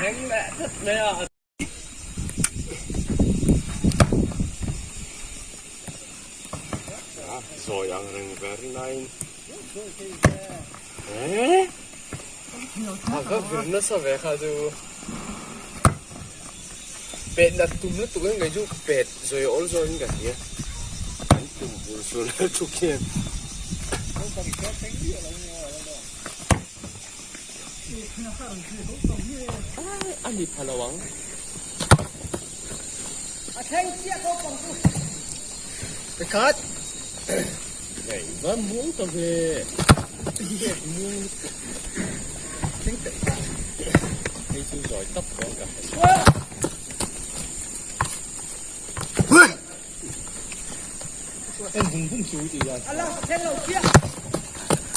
Thleng leh tlat mai a. Zawi ang reng ve rin aiin. Eh? A va vir nasa ve kha chu. Pet nat tum lutuk in kei chu pet zawi awl zawk in ka hria. An tum bur sur lutuk hian. A ni pha lo ang. A thleng chiah ko pang chu. Pakhat. Hei va muang ta ve. Muang lutuk. Thleng teh ta. Hei chu zawi tap dawn ka hre. En vung vung chu ti hian. A la thleng lo chiah.